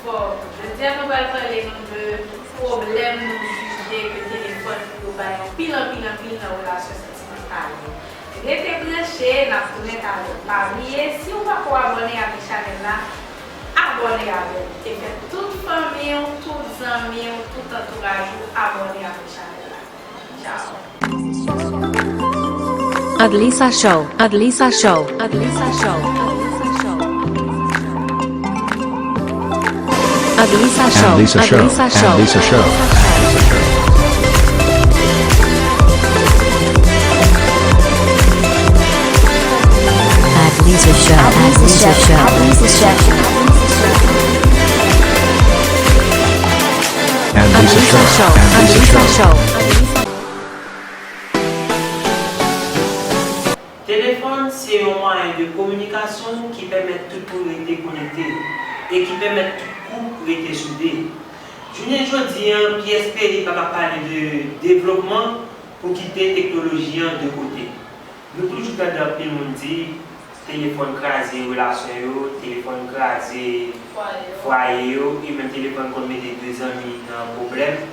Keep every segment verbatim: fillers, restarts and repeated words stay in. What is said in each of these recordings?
Bon, jodi a nou pral pale nou de pwoblèm nou jije ke telefòn yo bay anpil, anpil, anpil nan relasyon santimantal yo. Rete branche, n ap tounen talè. Pa bliye, si w pako abòne avèk chanèl la, abòne avè l. E fè tout fanmi w, tout zanmi w, tout antouraj ou abòne avèk chanèl la. Tchao. Adlisa Show, Adlisa Show, Adlisa Show, Adlisa Show. Adlisa Show, Adlisa Show, Adlisa Show. Adlisa Show. Adlisa Show, Adlisa Show, Adlisa Show. Adlisa Show, Adlisa Show. Telefòn se yon mwayen de kominikasyon ki pèmèt tout moun rete konekte e ki pèmèt tout koup rete soude. Jounen jodi a, pyès peyi pa ka pale de devlopman pou kite teknoloji an de kote. Nou toujou tande anpil moun di, telefòn kraze relasyon yo, telefòn kraze fwaye yo, e menm telefòn konn mete de zanmi nan pwoblèm.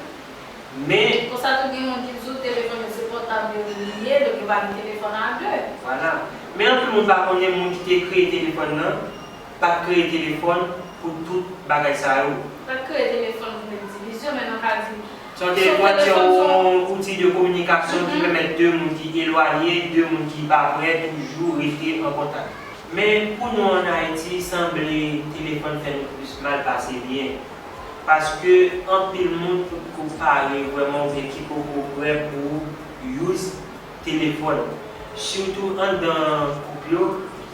Men konsa tou gen moun ki di w telefòn yo se pòtab yo li ye, donk yo pa gen telefòn a de. Vwala. Men anpil moun pa konnen moun ki te kreye telefòn nan pa t kreye telefòn pou tout bagay sa yo. Pa t kreye telefòn pou met divizyon, men nou ka di se yon telefòn, se yon outi de kominikasyon ki pèmèt de moun ki elwanye, de moun ki pa prè toujou rete an kontak. Men pou nou ann Ayiti, sanble telefòn fè nou plis mal pase byen. Paske anpil moun potko pare vrèman oubyen ki poko prè pou use telefòn. Sitou anndan koup yo,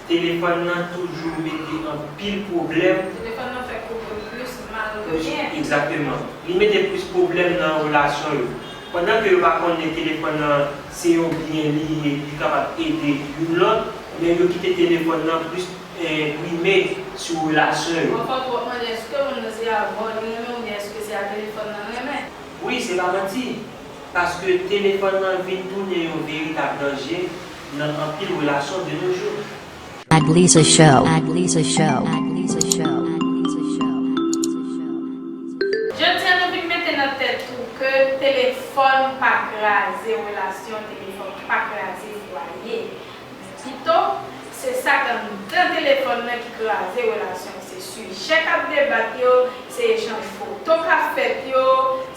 telefòn nan toujou mete anpil pwoblèm. Telefòn nan fè koup yo plis mal ke byen. Egzakteman. Li mete plis pwoblèm nan relasyon yo. Pandan ke yo pa konnen telefòn nan se yon byen li ye, li kapab ede youn lòt, men yo kite telefòn nan plis, eh, enprime sou relasyon yo. Pafwa tou w ap mande èske moun nan se avè w li renmen oubyen èske se a telefòn nan l renmen? Wi, se pa manti. Paske telefòn nan vin tounen yon veritab danje nan anpil relasyon de nos jours. Adlisa Show. Adlisa Show. Adlisa Show. Adlisa Show. Jodi a nou vin mete nan tèt ou ke telefòn pa kraze relasyon, telefòn pa kraze fwaye. Pito, se sa k anndan telefòn nan ki kraze relasyon. Se sijè k ap debat yo, se echanj foto k ap fèt yo,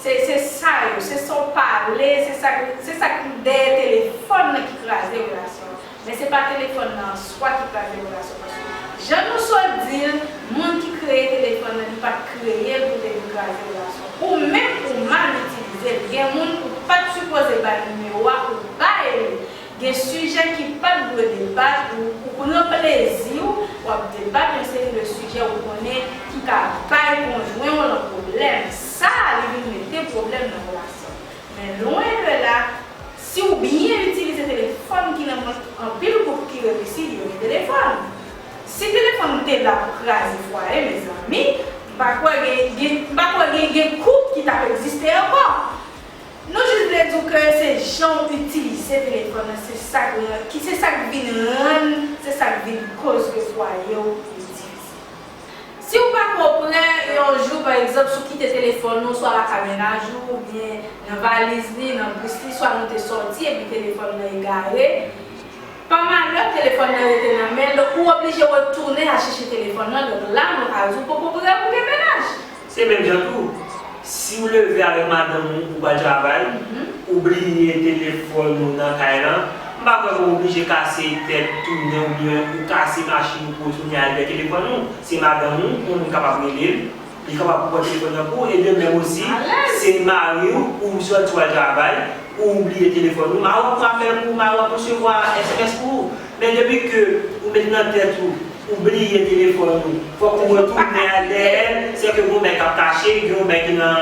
se, se sa yo, se sa w pale, se sa, se sa k dèyè telefòn nan ki kraze relasyon. Men se pa telefòn nan an swa ki kraze relasyon, paske jan nou sot di l, moun ki kreye telefòn nan, li pa t kreye l pou te vin kraze relasyon. Ou menm ou mal itilize l. Gen moun ou pa t sipoze bay nimewo a, ou bay li. Gen sijè ki pa t dwe debat, ou, ou pran plezi w, w ap debat yon seri de sijè ou konnen ki ka bay konjwen w lan pwoblèm. Sa a, li vin mete pwoblèm nan relasyon. Men lwen de la, si w byen itilize telefòn ki nan men anpil koup ki reyisi, yo gen telefòn. Si telefòn te la pou kraze fwaye, mezanmi, m pa kwè gen, gen, m pa kwè gen, gen koup ki t ap egziste ankò. Nou jis vle di w ke se jan w itilize telefòn nan, se sa k, ki, se sa k vin rann, se sa k vin koz ke fwaye w divize. Si w pa konprann, yon jou, pa egzanp, si w kite telefòn ou, swa lakay mennaj ou, oubyen nan valiz li, nan bous li, swa nou te sòti epi telefòn nan egare, pa malè, telefòn nan rete nan men l, donk ou oblije retounen al chèche telefòn nan, donk la, nou ka di w poko prè pou gen mennaj. Se menm jan tou, si w leve avèk madanm ou, ou pral travay, ou bliye telefòn ou nan kay lan, m pa kwè ke w oblije kase tèt, tounen oubyen ou kase machin ou pou w tounen al dèyè telefòn ou. Se madanm ou, yon moun kapab rele l, li kapab pran telefòn nan pou ou, e de menm osi, se mari w, ou sòti w al travay, ou bliye telefòn ou, mari w ap rapèl pou ou, mari w ap resevwa S M S pou ou. Men depi ke ou met nan tèt ou, ou bliye telefòn ou, fòk ou retounen al dèyè l, se ke gen yon bèk k ap kache, gen yon bèk ki nan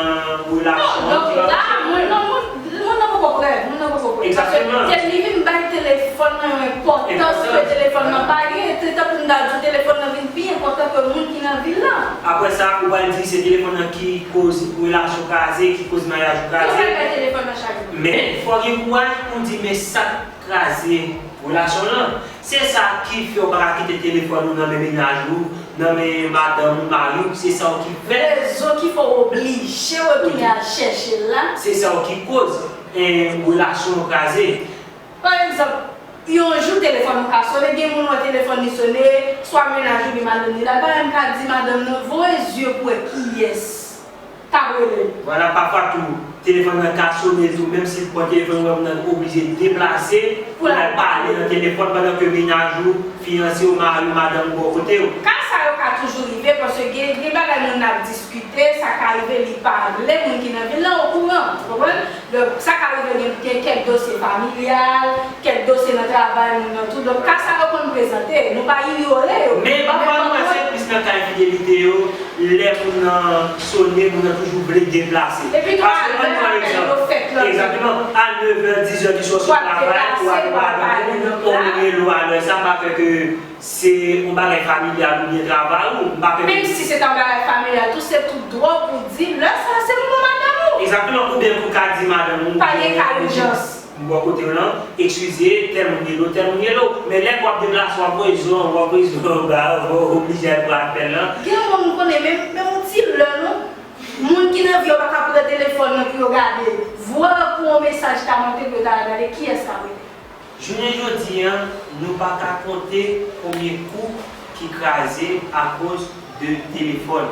relasyon an ki ap kache. Non, donk la, moun nan, moun, moun nan poko prè, moun nan poko prè. Egzakteman. Paske li vin bay telefòn nan yon enpòtans ke telefòn nan pa gen, se tankou m ta di w telefòn nan vin pi enpòtan ke moun ki nan vi l lan. Apre sa, ou pral di se telefòn nan ki koz relasyon kraze, ki koz maryaj ou kraze. Yo pral bay telefòn nan chak jou. Men, fò gen kouraj pou w di, men sa k kraze relasyon lan. Se sa ki fè w pa ka kite telefòn ou nan men mennaj ou, Nan men madanm ou, mari w, se sa w ki fè. Rezon ki fè w oblije retounen al chèche l la. Se sa w ki koz, eh, relasyon an kraze. Pa egzanp, yon jou telefòn ou ka sone, gen moun wè telefòn li sone, swa mennaj ou li madanm li la, li pa menm ka di madanm nan, voye zye pou wè kiyès k ap rele l. Vwala, pafwa tou, telefòn nan ka sone tou, menm si l pran telefòn, ou wè moun nan oblije deplase pou l al pale nan telefòn, pandan ke mennaj ou, fiyanse w, mari w, madanm ou bò kote w. Ka sa yo ka toujou rive, paske gen, gen bagay moun nan ap diskite, sa ka rive li pa vle moun ki nan vil la okouran, ou konprann? Donk, sa ka rive gen, gen kèk dosye familyal, kèk dosye nan travay moun nan tou. Donk, ka sa yo konn prezante, nou pa inyore yo. Men pafwa, nou wè se plis nan ka enfidelite yo, lè moun nan sone, moun nan toujou vle deplase. Epi tou, a lè apèl yo fèt lan. Egzakteman, a nevè, dizè di swa sou travay, ou al wè madanm ou, ou rele w a lè sa, pa fè ke se yon bagay familyal oubyen travay ou, m pa pè. Menm si se ta yon bagay familyal tou, se tout dwa w pou di, lè sa, se pou madanm ou. Egzakteman, oubyen pou w ka di madanm ou, pa gen ka ijans. M bò kote w lan, eskize, tèl moun rele w, tèl moun rele w. Men lè w ap deplase, w ap voye zon, w ap voye zon, w ap oblije al pran apèl lan. Gen moun m konnen, menm, menm yon ti lè non, moun ki nan vi w pa ka pran telefòn nan pou yo gade. Vwa pou yon mesaj ta monte pou yo ta gade, kiyès k ap rele? Jounen jodi a, nou pa ka konte konbyen koup ki kraze akoz de telefòn.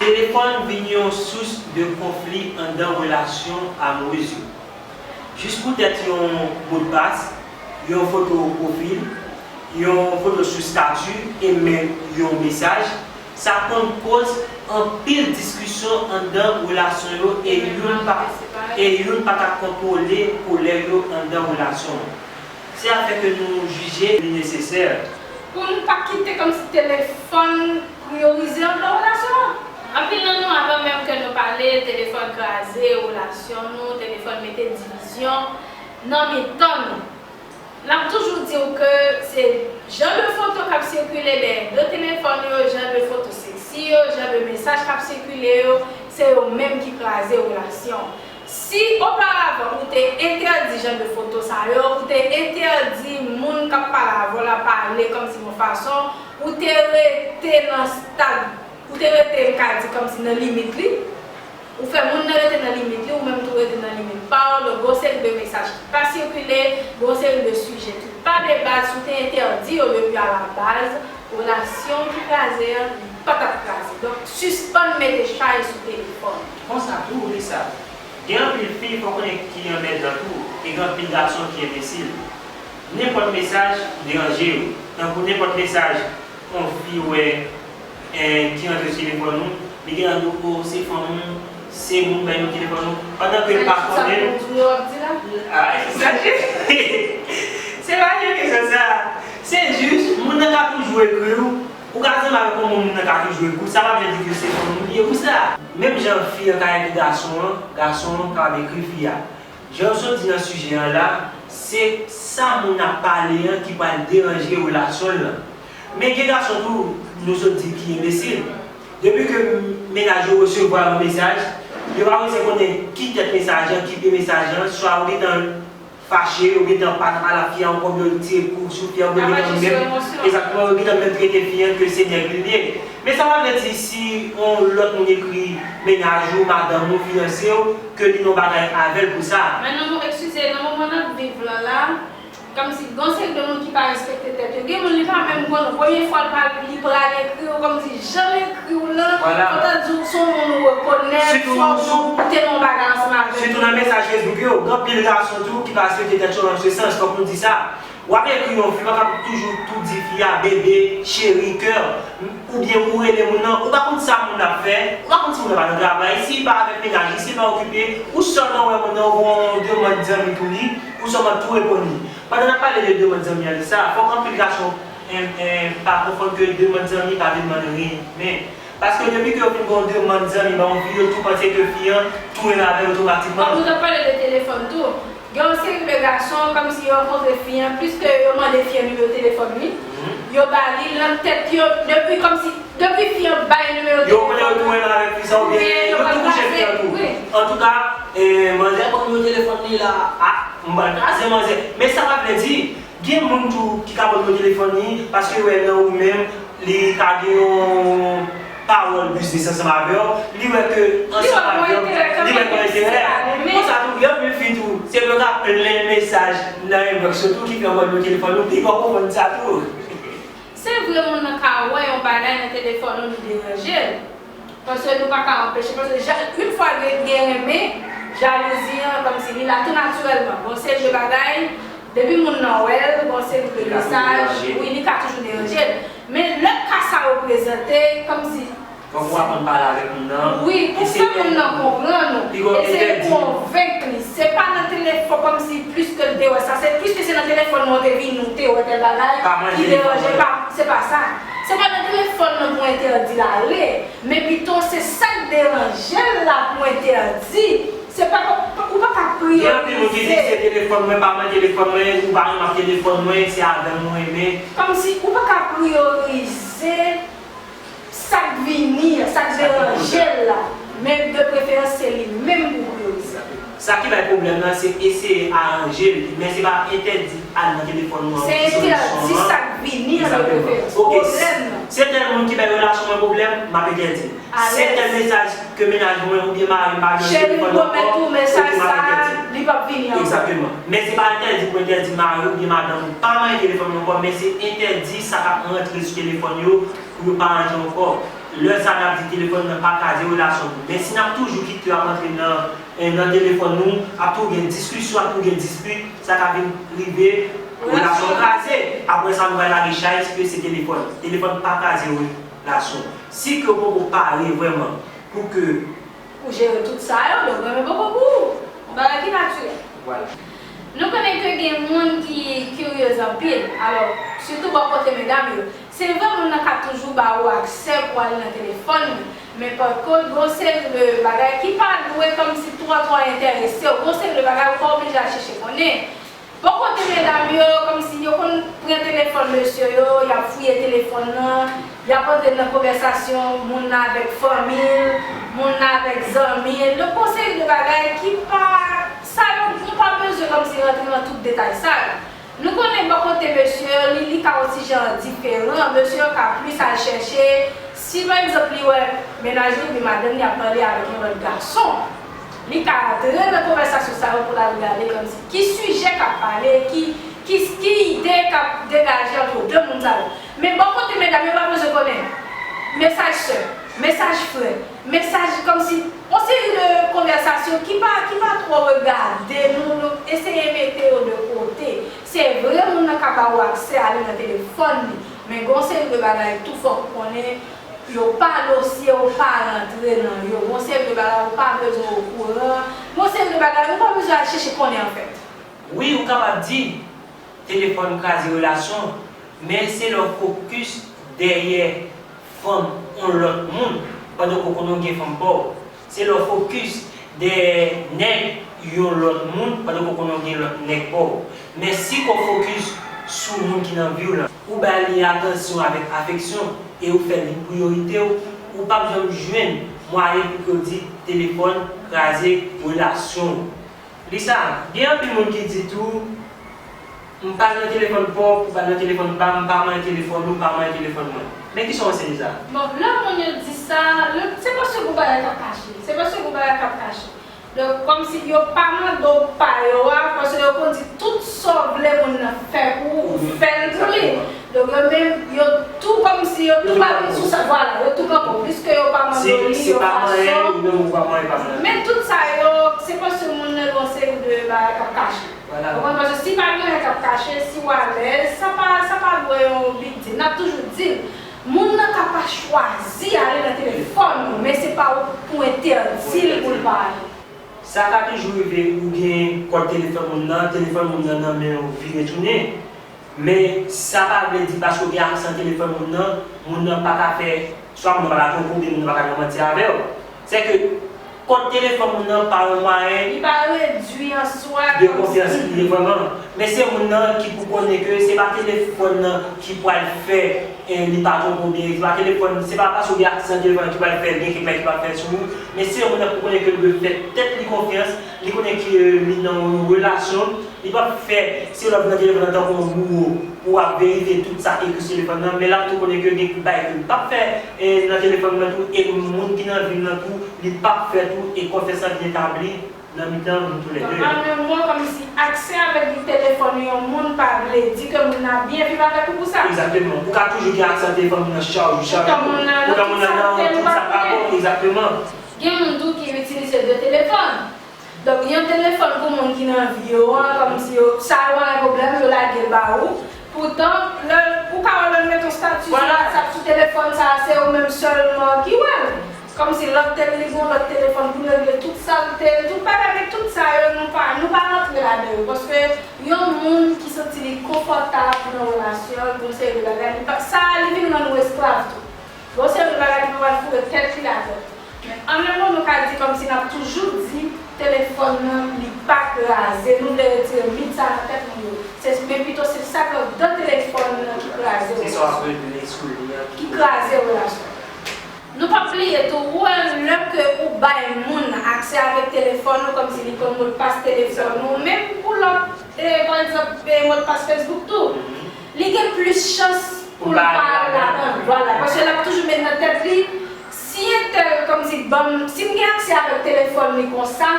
Telefòn vin yon sous de konfli anndan relasyon amourez yo. Jis poutèt yon modpas, yon foto pwofil, yon foto sou stati e menm yon mesaj, sa konn koz anpil diskisyon anndan relasyon yo e youn pa, e youn pa ka kontwole kolè yo anndan relasyon an. Se afè ke nou jije li nesesè. Pou n pa kite kòmsi telefòn priyorize anndan relasyon an. Anpil nan nou, avan menm ke nou pale, telefòn kraze relasyon nou, telefòn mete divizyon nan mitan nou. N ap toujou di w ke se jan de foto k ap sikile dèyè do telefòn yo, jan de foto seksi yo, jan de mesaj k ap sikile yo, se yo menm ki kraze relasyon. Si oparavan ou te entèdi jan de foto sa yo, ou te entèdi moun k ap pale avè w la pale kòmsi yon fason, ou te rete nan stad, ou te rete, m ka di, kòmsi nan limit li, ou fè moun nan rete nan limit li, ou menm tou rete nan limit pa w, donk gon seri de mesaj ki pa sikile, gon seri de sijè ki pa de baz, si w te entèdi yo depi a la baz, relasyon ki kraze an, li pa t ap kraze. Donk, sispann mete chay sou telefòn. Konsa tou, Lisa, gen anpil fi, fò w konnen, ki anmèdan tou, e gen anpil gason ki enbesil. Nenpòt mesaj deranje yo. Tankou nenpòt mesaj yon fi wè, eh, ki rantre sou telefòn ou, li gentan di w, o, se fanm ou, se moun bay nou telefòn ou, pandan ke l pa konnen. Sa pou di yo ap di la? Ah, egzajere. Se pa jan kesyon sa. Se jis, moun nan ka toujou ekri w, ou ka zanmi avèk yon moun, moun nan ka toujou ekri w, sa pa vle di ke se fanm ou li ye pou sa. Menm jan fi an ka ekri gason an, gason an kapab ekri fi a. Jan yo sot di nan sijè an la, se sa moun ap pale an ki pral deranje relasyon l lan. Men gen gason tou, nou sot di ki enbesil. Depi ke mennaj yo resevwa yon mesaj, yo pa bezwen konnen ki tèt mesaj an, ki pye mesaj an, swa yo gentan fache, yo gentan pa nan pale ak fi a ankò, yo tire kou sou fi a, oubyen yo gentan menm, egzakteman, yo gentan menm trete fi a ke se nèg li ye. Men sa pa vle di si yon lòt moun ekri mennaj ou, madanm ou, fiyanse w, ke li nan bagay avè l pou sa. Men nan mo-, eskize, nan moman n ap viv lan la, kòmsi gon seri de moun ki pa respekte tèt yo. Gen moun li pa menm konn, premye fwa l pa, li pral ekri w, kòmsi jan l ekri w lan, vwala, kontan di w se yon moun ou rekonèt, swa w te nan yon bagay ansanm avè l. Sitou nan mesaj Facebook yo, gen anpil gason tou ki pa respekte tèt yo nan se sans, fòk nou di sa. W ap ekri yon fi, w pa ka toujou tou di fi a, bebe, cheri, kè, oubyen ou rele moun nan, ou pa konn sa moun nan ap fè, ou pa konn si moun nan pa nan travay, si li pa avèk mennaj li, si li pa okipe, ou sèlman wè moun nan, ou gon demann zanmi pou li, ou sèlman tou reponn li. Pandan n ap pale de demann zanmi an, Lisa, fòk anpil gason, en, en, pa konfonn ke demann zanmi pa vle demann rimè. Paske depi ke yo fin gon demann zanmi ba yon fi, yo tou panse ke fi an tou renmen avè l otomatikman. Kòm nou t ap pale de telefòn tou, gen yon seri de gason, kòmsi yo rankontre fi an, pliske yo mande fi an nimewo telefòn li, yo ba li, nan tèt yo, depi kòmsi, depi fi an bay nimewo telefòn li, yo konnen yo tou renmen avèk fi sa, oubyen yo tou kouche fi an tou. Antouka, eh, manzè ban m nimewo telefòn li la, ah, m pral kraze manzè. Men sa pa vle di, gen moun tou ki ka ban nimewo telefòn li, paske yo wè nan ou menm, Li ka gen yon pawòl biznis ansanm avè w, li wè ke ansanm avè w, li wè gen enterè. Konsa tou, gen anpil fi tou, se yo k ap plenn mesaj nan inbox yo tou ki fè w pran nimewo telefòn ou, pi fò konprann sa tou. Se vre, moun nan ka wè yon bagay nan telefòn ou, li deranje l. Paske nou pa ka anpeche, paske ja, yon fwa gen, gen renmen, jalouzi an, kòmsi li la tou natirèlman. Bon, se de bagay, depi moun nan wè l, bon, se de mesaj, wi, li ka toujou deranje l. Men lè ka sa yo prezante, kòmsi Fòk ou aprann pale avèk moun nan. Wi, pou fè moun nan konprann ou. Eseye konvenk li. Se pa nan telefòn, kòmsi plis ke l te wè sa. Se plis ke se nan telefòn nan ou te vin, ou te wè tèl bagay ki deranje pa. Se pa sa. Se pa nan telefòn nan pou entèdi l ale. Men pito se sa k deranje l la pou entèdi. Se pa, ou pa ka priyorize. Gen anpil moun ki di se telefòn mwen, pa mwen telefòn mwen, ou pa renmen ak telefòn mwen, se avè m ou renmen. Kòmsi ou pa ka priyorize sa k vini an, sa k deranje l la, men de preferans se li menm pou priyorize. Sa ki bay pwoblèm nan, se eseye aranje l, men se pa entèdi al nan telefòn nou an. Se entèdi sa k vini an de preferans. Pwoblèm nan. Se tèl moun ki bay relasyon mwen pwoblèm, m ap entèdi. Se tèl mesaj ke mennaj mwen oubyen mari m pa gen nan telefòn ankò, ok, m ap entèdi. Li p ap vini ankò. Egzakteman. Men se pa entèdi pou entèdi mari oubyen madanm ou pa manyen telefòn yo ankò, men se entèdi sa k ap rantre sou telefòn yo pou yo pa rantre ankò. Lè sa a, n ap di telefòn nan pa kraze relasyon nou. Men si n ap toujou kite yo ap rantre nan, eh, nan telefòn nou, ap toujou gen diskisyon, ap toujou gen dispit, sa ka vin rive relasyon kraze. Apre sa, nou pral lage chay ke se telefòn. Telefòn pa kraze relasyon. Si ke w poko pare vrèman pou ke ou jere tout sa yo, donk renmen poko pou ou. Yon bagay ki natirèl. Vwala. Nou konnen ke gen moun ki kiryez anpil, alò, sitou bò kote medam yo. Se vre, moun nan ka toujou ba ou aksè pou ale nan telefòn li, men pa kont, gon seri de bagay ki pa dwe kòmsi twò, twò enterese w. Gon seri de bagay ou pa oblije al chèche konnen. Bò kote medam yo, kòmsi yo konn pran telefòn mesye yo, y ap fouye telefòn nan, y ap antre nan konvèsasyon moun nan avèk fanmi l, moun nan avèk zanmi l. Donk, gon seri de bagay ki pa, sa yo, nou pa bezwen kòmsi rantre nan tout detay sa yo. Nou konnen bò kote mesye yo, li, li ka yon ti jan diferan. Mesye yo ka plis al chèche, si pa egzanp li wè mennaj li oubyen madanm li ap pale avèk yon lòt gason, li ka antre nan konvèsasyon sa yo pou l al gade kòmsi ki sijè k ap pale, ki, ki, ki ide k ap degaje ant de moun sa yo. Men bò kote medam yo pa bezwen konnen mesaj sè, mesaj frè, mesaj kòmsi yon seri de konvèsasyon ki pa, ki pa twò regade nou, nou eseye mete yo de kote. Se vre, moun nan ka ba ou aksè ale nan telefòn li, men gon seri de bagay tou fòk ou konnen, yo pa dosye, ou pa rantre nan yo. Gon seri de bagay ou pa bezwen okouran. Gon seri de bagay ou pa bezwen al chèche konnen anfèt. Wi, ou kapab di telefòn kraze relasyon, men se lè w fokis dèyè fanm yon lòt moun pandan ke w konnen w gen fanm pa w. Se lè w fokis dèyè nèg yon lòt moun pandan ke w konnen w gen lòt nèg pa w. Men si ke w fokis sou moun ki nan vi w lan, ou ba li atansyon avèk afeksyon e ou fè li priyorite w, ou p ap janm jwenn mwayen pou ke w di telefòn kraze relasyon w. Lisa, gen anpil moun ki di tou, m pa nan telefòn pa w, ou pa nan telefòn pa m, m pa manyen telefòn ou, pa manyen telefòn mwen. Men kisa w panse de sa? Bon, lè moun yo di sa, lè, se paske gon bagay k ap kache. Se paske gon bagay k ap kache. Donk, kòmsi yo pa mande w pa yo a, paske yo konn di tout sa w vle moun nan fè pou ou, ou fè l pou li. Donk, yo menm, yo tou kòmsi yo tou pale sou sa, vwala, yo tou kanpe w. Piske yo pa mande w li, yo fason. Men tout sa yo, se paske moun nan gen yon seri de bagay k ap kache. Ou konprann? Paske si pa gen anyen k ap kache, si w alèz, sa pa, sa pa dwe yon big deal. N ap toujou di l, moun nan ka pa chwazi ale nan telefòn ou, men se pa ou pou entèdi l pou l pa ale. Sa ka toujou rive ou gen kòd telefòn moun nan, telefòn moun nan nan men w vire tounen. Men sa pa vle di paske w gen aksè nan telefòn moun nan, moun nan pa ka fè, swa moun nan pa ka twonpe w, oubyen moun nan pa ka nan manti avè w. Sèke kòd telefòn moun nan pa yon mwayen. Li pa redwi an de konfyans li ye vrèman. Men se moun nan ki pou konnen ke se pa telefòn nan ki pral fè, eh, li pa twonpe w, oubyen se pa telefòn, se pa paske w gen aksè nan telefòn nan ki pral fè l gen kèk bagay ki pral fèt sou ou. Men se moun nan pou konnen ke l dwe fè tèt li konfyans, li konnen ke, eh, li nan yon relasyon, li p ap fè se lòt nan telefòn nan tankou yon bouro pou w ap verifye tout sa ki ekri sou telefòn nan, men l ap tou konnen ke gen bagay ke l p ap fè, eh, nan telefòn nan tou, e moun ki nan vi l nan tou, li p ap fè tou, e konfyans lan vin etabli nan mitan nou toulède. Donk, an yon mo, kòmsi aksè avèk telefòn yon moun pa vle di ke moun nan ap byen viv avèk ou pou sa. Egzakteman. Ou ka toujou gen aksè a telefòn moun nan chak jou, chak jou. Poutan moun nan nan tout sa l te, tout sa pa bon. Egzakteman. Gen moun tou ki itilize de telefòn. Donk, yon telefòn pou moun ki nan vi yo an, kòmsi yo, sa yo pa gen pwoblèm, yo lage l ba ou. Poutan, lè, ou ka wè lè l met yon stati sou WhatsApp, sou telefòn sa a, se ou menm sèlman ki wè l. Kòmsi lòt te li gon lòt telefòn pou l regle tout sa l te, tout bagay, men tout sa yo, nou pa, nou pa rantre ladan yo. Paske yon moun ki santi li konfòtab nan relasyon l, gon seri de bagay, li pa, sa a, li vin rann ou esklav tou. Gon seri de bagay li pa pral foure tèt li ladan. Men an menm mo, nou ka di kòmsi n ap toujou di telefòn nan, li pa kraze. Nou vle retire mit sa nan tèt moun yo. Se, men pito se sa k anndan telefòn nan ki kraze relasyon. Se sa w ap regle sou li an ki kraze relasyon. Nou p ap bliye tou, ou wè lè ke ou bay moun aksè avèk telefòn ou, kòmsi li konn modpas telefòn ou, menm pou lòt, e, pa egzanp, e, modpas Facebook tou, li gen plis chans pou l pa al ladan l. Vwala, paske l ap toujou met nan tèt li, si entèl, kòmsi, ban m, si m gen aksè avèk telefòn li konsa,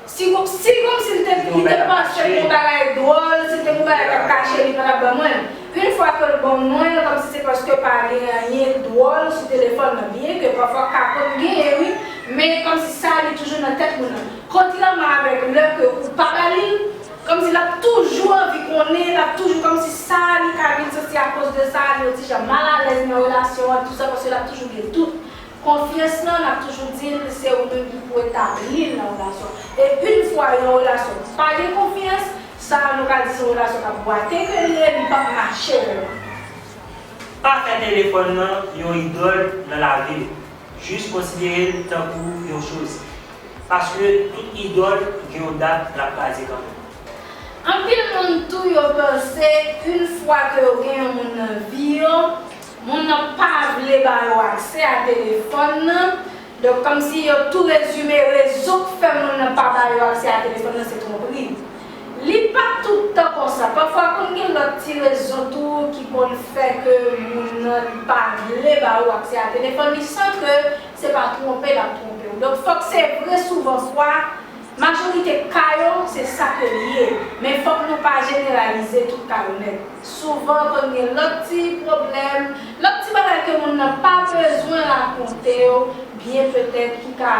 Si, si kòmsi l te, li te panse gon bagay dwòl, si te gon bagay k ap kache, li pa t ap ban mwen l. Yon fwa ke l ban mwen l, kòmsi se paske pa gen anyen dwòl sou telefòn nan. Byen ke pafwa ka konn genyen, wi, men kòmsi sa, li toujou nan tèt moun nan. Kontrèman avèk lè ke ou pa ba li l, kòmsi l ap toujou anvi konnen, l ap toujou kòmsi sa, li ka vin santi akoz de sa, li yon ti jan malalèz nan relasyon an, tou sa, paske l ap toujou gen dout. Konfyans lan, n ap toujou di l, se ou menm ki pou etabli l nan relasyon. E yon fwa yon relasyon pa gen konfyans, sa a nou ka di se yon relasyon k ap bwate ke l ye, li p ap mache vrèman. Pa fè telefòn nan yon idòl nan lavi w. Jis konsidere l tankou yon choz. Paske tout idòl gen yon dat l ap kraze kanmenm. Anpil moun tou yo panse, yon fwa ke yo gen yon moun nan vi yo, moun nan pa vle ba yo aksè a telefòn nan. Donk, kòmsi yo tou rezime rezon k fè moun nan pa ba yo aksè a telefòn nan, se twonpri. Li pa tout tan konsa. Pafwa, konn gen lòt ti rezon tou ki konn fè ke moun nan li pa vle ba ou aksè a telefòn li, san ke se pa twonpe l ap twonpe w. Donk, fòk se vre, souvan fwa, majorite ka yo, se sa ke l ye. Men fòk nou pa jeneralize tout ka yo nèt. Souvan, konn gen lòt ti pwoblèm, lòt ti bagay ke moun nan pa bezwen rakonte w, byen petèt ki ka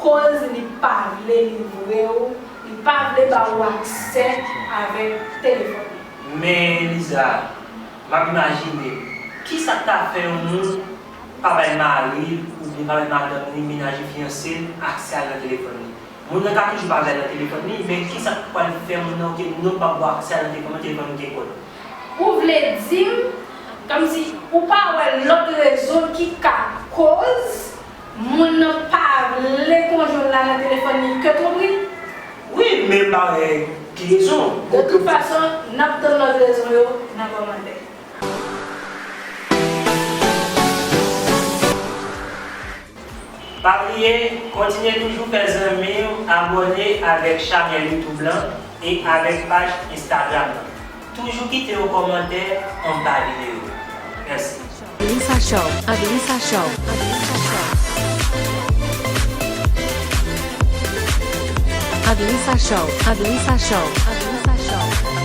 koz li pa vle livre w, li pa vle ba ou aksè avèk telefòn nan. Men, Liza, m ap imajine, kisa k ta fè yon moun pa bay mari l oubyen pa bay madanm li, mennaj li, fiyanse l, aksè al nan telefòn li? Moun nan ka toujou pa bay nan telefòn li, men kisa k pral fè moun nan, oke, non, pa ba w aksè al nan telefòn, telefòn li gen kòd? Ou vle di m, kòmsi ou pa wè lòt rezon ki ka koz moun nan pa vle konjwen l la nan telefòn li ke twonpri? Wi, men m pa wè ki rezon. De tout fason, n ap tann lòt rezon yo nan kòmantè. Pa bliye, kontinye toujou fè zanmi w abòne avèk chanèl YouTube lan e avèk paj Instagram lan. Toujou kite yon kòmantè anba videyo. Mèsi. Adelisa Show, Adelisa Show, Adelisa Show. Adelisa Show, Adelisa Show, Adelisa Show.